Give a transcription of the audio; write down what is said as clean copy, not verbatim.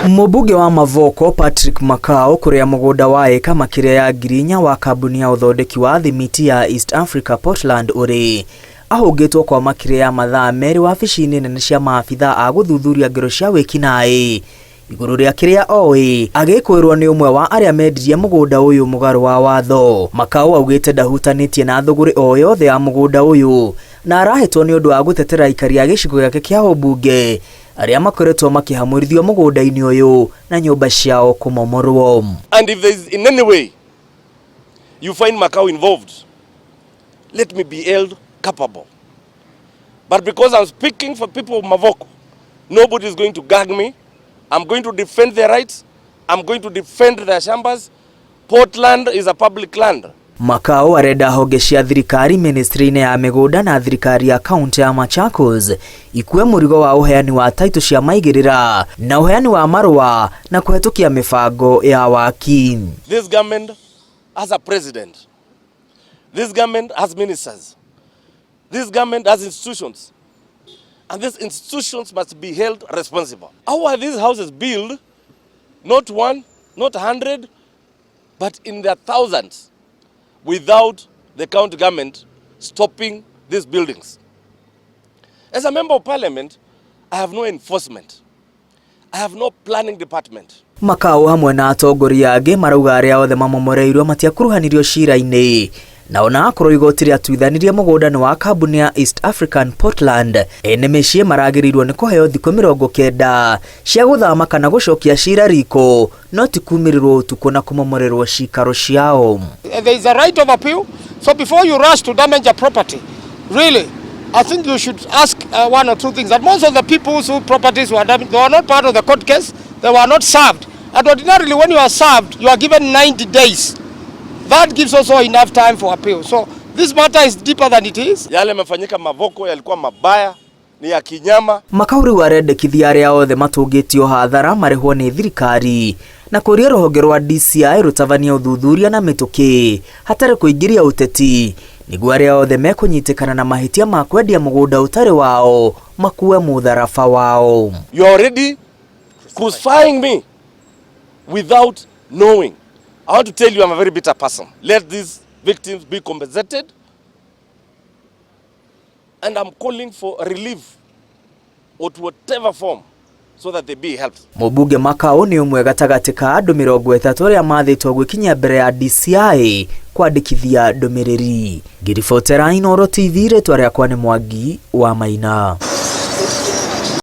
Mũmbunge wa Mavoko Patrick Makau kũrĩa mũgũnda wa ĩka makĩria ya 4,000 wa kambuni ya ũthondeki wa thimiti ya East Africa Portland ũrĩ ahũngĩtwo kwa makĩria ya mathaa 2 wabici-inĩ nene cia maabithaa a gũthuthuria ngero cia wĩkinaĩ igũrũ rĩa kĩrĩa oĩ agĩkwĩrwo nĩ ũmwe wa arĩa mendirie mũgũnda ũyũ mũgarũ wa watho. Makau augĩte ndahutanĩtie na thũgũrĩ o yothe ya mũgũnda ũyũ na arahĩtwo nĩ ũndũ wa gũtetera aikari a gĩcigo gĩake kĩa ũmbunge arĩa makoretwo makĩhamũrithio mũgũnda-inĩ ũyũ na nyũmba ciao kũmomorwo. And if there is in any way you find Makau involved, let me be held culpable. But because I'm speaking for people of Mavoko, nobody is going to gag me. I'm going to defend their rights. I'm going to defend their shambas. Portland is a public land. Makau arenda honge cia thirikari ministry-inĩ ya mĩgũnda na thirikari ya kaunti ya Machakos ikue mũrigo wa ũheani wa taitũ cia maigĩrĩra na ũheani wa marũa na kũhetũkia mĩbango ya waki. This government has a president. This government has ministers. This government has institutions. And these institutions must be held responsible. How are these houses built? Not one, not 100, but in their thousands, without the county government stopping these buildings. As a member of parliament, I have no enforcement. I have no planning department. Makau hamwe na atongoria angĩ marauga arĩa othe mamomoreirwo matiakuruhanirio cira-inĩ na ona akorwo igoti rĩatuithanirie mũgũnda nĩ wa kambuni ya East African Portland, ene mĩciĩ maragĩrĩirwo nĩ kũheo thikũ 90 cia gũthama kana gũcokia cira riko, no ti kumĩrĩrwo ũtukũ na kũmomorerwo cikaro ciao. There is a right of appeal, so before you rush to damage a property, really, I think you should ask one or two things. That most of the people whose properties were damaged, they were not part of the court case, they were not served. And ordinarily, when you are served, you are given 90 days. That gives also enough time for appeal. So this matter is deeper than it is. Yale yamefanyika Mavoko yalikuwa mabaya, ni ya kinyama. Makau rĩu arendekithia arĩa othe matũngĩtio hathara marĩhwo nĩ thirikari na kũria rũhonge rwa DCI rũtabanie ũthuthuria na mĩtũkĩ hatarĩ kũingĩria ũteti nĩguo arĩa othe mekũnyitĩkana na mahĩtia ma kwendia mũgũnda ũtarĩ wao makue mũtharaba wao. You are already crucifying me without knowing. I want to tell you I'm a very bitter person. Let these victims be compensated. And I'm calling for relief or to whatever form so that they be helped. Mũmbunge Makau nĩ ũmwe gatagatĩ ka andũ 30 arĩa mathĩtwo gwĩkinyia mbere ya DCI kwandĩkithia ndũmĩrĩri. Ngĩribotera Inooro TV, rĩtwa rĩakwa nĩ Mwangi wa Maina.